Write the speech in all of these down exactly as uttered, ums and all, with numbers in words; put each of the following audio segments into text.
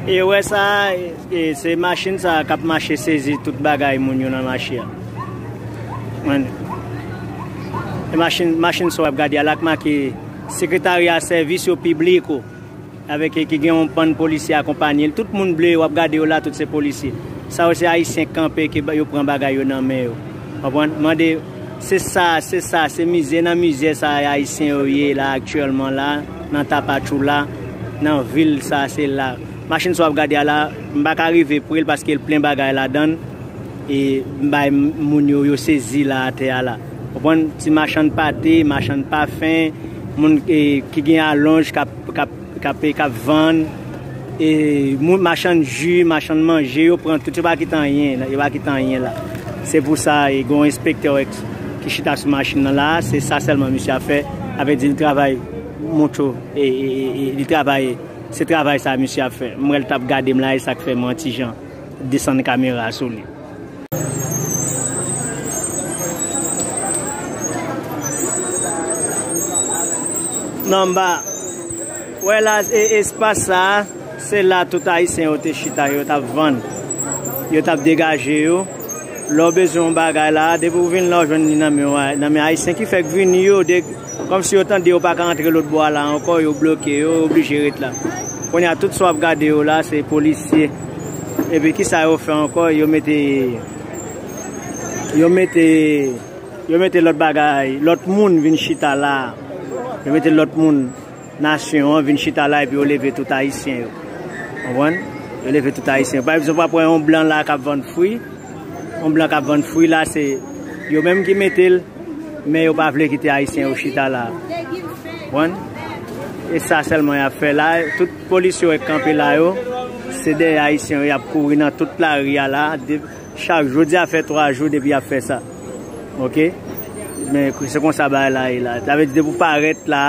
E wè sa, e, e se machin sa k ap mache sezi tout bagay moun yo nan mache a. Mwen, e machin, machin sa w ap gade a la k make Sekretarya Sèvis yo Pibliko, avèk, ki gen yon bann polisye akonpanye l. Tout moun ble yo w ap gade yo la, tout se polisye. Sa yo se Ayisyen k kanpe, ke ba-, yo pran bagay yo nan men yo. Konprann? Mande, se sa, se sa, se mizè nan mizè sa Ayisyen yo ye la aktyèlman la, nan Tapachula, nan vil sa, se la. Machin sa w ap gade a la, m pa ka rive pre l paske l plen bagay ladan l. E m bay moun yo, yo sezi la atè a la. Konprann? Ti machann pate, machann pafen, moun, e, ki gen alonj k ap, k ap, k ap, k ap vann, e, moun, machann ji, machann manje, yo pran tout, yo pa kite anyen, yo pa kite anyen la. Se pou sa, e, gen yon enspektè ki chita sou machin nan la, se sa sèlman misye ap fè, avè di l travay moto, e, e, e, e, li travay, se travay sa misye ap fè. M wè l t ap gade m la, e sa k fè mwen ti jan desann kamera sou li. Non, m pa wè la, e, espas sa, se la tout Ayisyen yo te chita, yo t ap vann, yo t ap degaje yo. Lè w bezwen yon bagay la, depi w vin la, w jwenn li nan men, nan men Ayisyen ki fèk vini yo, de, kòmsi yo tande yo pa ka antre lòt bò a la ankò, yo bloke yo, yo oblije ret la. Kounye a, tout sa w ap gade yo la, se polisye. Epi ki sa yo fè ankò? Yo mete, yo mete, yo mete lòt bagay, lòt moun vin chita la. Yo mete lòt moun nasyon an vin chita la epi yo leve tout Ayisyen yo. Konprann? Yo leve tout Ayisyen yo. Pa egzanp, w ap wè yon blan la k ap vann fwi. Yon blan k ap vann fwi la, se yo menm ki mete l, men yo pa vle kite Ayisyen yo chita la. Konprann? E sa sèlman y ap fè la. Tout polis yo k kanpe la yo, se dèyè Ayisyen yo y ap kouri nan tout lari a la. De, chak jodi a fè twa jou depi y ap fè sa. Oke? Men se konsa bagay la ye la. Sa vle di depi w parèt la,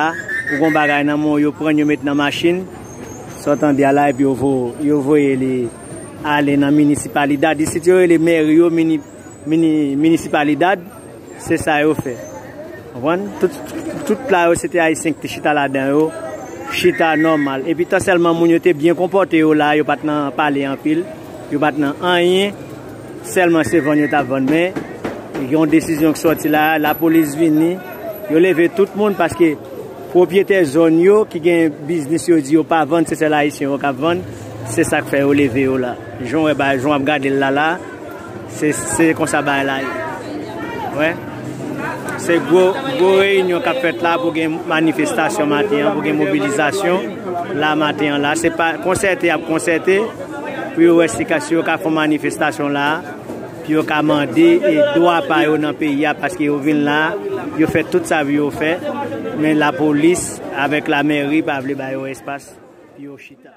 ou gon bagay nan men w, yo pran l, yo met nan machin. Sa w tande a la, epi yo vo-, yo voye li ale nan minisipalidad. Isit yo rele mèri yo, mini, mini, minisipalidad. Se sa yo fè. Konprann? Tout, tout pla yo, se te Ayisyen ki te chita ladan yo. Chita nòmal. Epi tan sèlman moun yo te byen konpòte yo la, yo pa t nan pale anpil. Yo pa t nan anyen. Sèlman se vann yo t ap vann. Men, yon desizyon ki sòti la, lapolis vini. Yo leve tout moun paske pwopyetè zòn yo ki gen biznis yo di yo pa vann, se sèl Ayisyen yo k ap vann. Se sa k fè yo leve yo la. Jan w wè ba, jan w ap gade l la la, se, se konsa bagay la ye. Wè. Se gwo, gwo reyinyon k ap fèt la pou gen manifestasyon maten an, pou gen mobilizasyon la maten an la. Se pa konsète y ap konsète pou yo wè si ka, si yo ka fè manifestasyon la, pou yo ka mande, e, dwa pa yo nan peyi a, paske yo vin la, yo fè tout sa pou yo fè, men lapolis avèk lamèri pa vle ba yo espas pou yo chita.